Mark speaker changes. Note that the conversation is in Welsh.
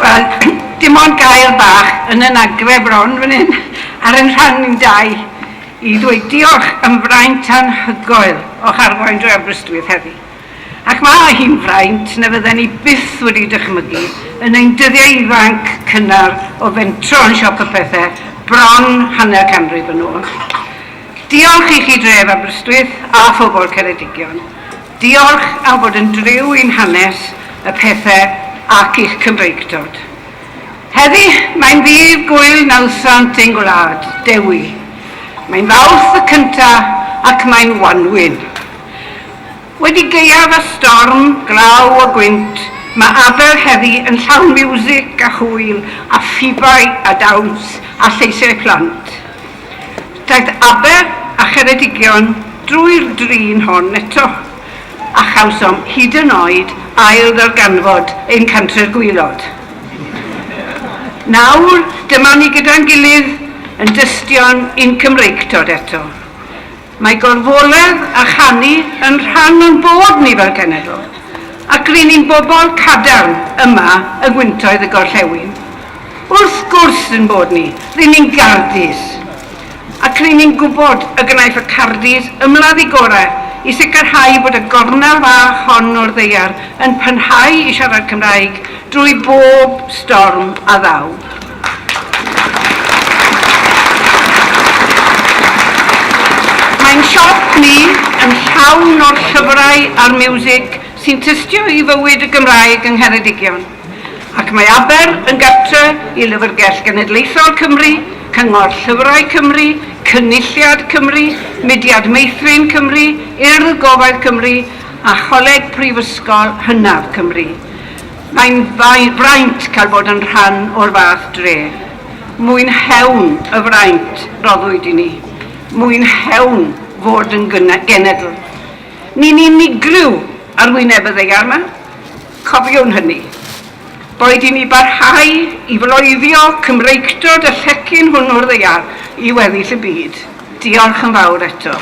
Speaker 1: Wel, dim ond gair bach yn y nagre bron fan hyn, ar ein rhan ni'n dau, i ddweud diolch am fraint anhygoel o'ch arwain drwy Aberystwyth heddi. Ac mae hi'n fraint na fydden ni byth wedi dychmygu yn ein dyddiau ifanc cynnar o fentro yn Siop y Pethe bron hanner canrif yn ôl. Diolch i chi dref Aberystwyth a phobl Ceredigion. Diolch am fod yn driw i'n hanes, y pethe ac i'ch Cymreictod. Heddi, mae'n ddydd gŵyl nawddsant ein gwlad, Dewi. Mae'n Fawrth y cynta ac mae'n wanwyn. Wedi gaeaf a storm, glaw a gwynt, mae Aber heddi yn llawn miwsig a hwyl a phibau a dawns a lleisiau plant. Daeth Aber a Cheredigion drwy'r drin hon eto, a chawsom hyd yn oed ail-ddarganfod ein Cantre'r Gwaelod. Nawr, dyma ni gyda'n gilydd yn dystion i'n Cymreictod eto. Mae gorfoledd a chanu yn rhan o'n bod ni fel cenedl, ac ry'n ni'n bobl cadarn yma yng ngwyntoedd y gorllewin. Wrth gwrs ein bod ni, ry'n ni'n Gardis. Ac ry'n ni'n gwybod y gwnaiff y Cardis ymladd eu gorau i sicrhau bod y gornel fach hon o'r ddaear yn parhau i siarad Cymraeg drwy bob storm a ddaw. Mae'n siop ni yn llawn o'r llyfrau a'r miwsig sy'n tystio i fywyd y Gymraeg yng Ngheredigion. Ac mae Aber yn gartre i Lyfrgell Genedlaethol Cymru, Cyngor Llyfrau Cymru, Cynulliad Cymru, Mudiad Meithrin Cymru, Urdd Gobaith Cymru a Choleg Prifysgol Hynaf Cymru. Mae'n fraint cael bod yn rhan o'r fath dre. Mwynhewn y fraint roddwyd i ni. Mwynhewn fod yn genedl. Ni'n unigryw ar wyneb y ddaear 'ma. Cofiwn hynny. Boed i ni barhau i floeddio Cymreictod y llecyn hwn o'r ddaear i weddill y byd. Diolch yn fawr eto.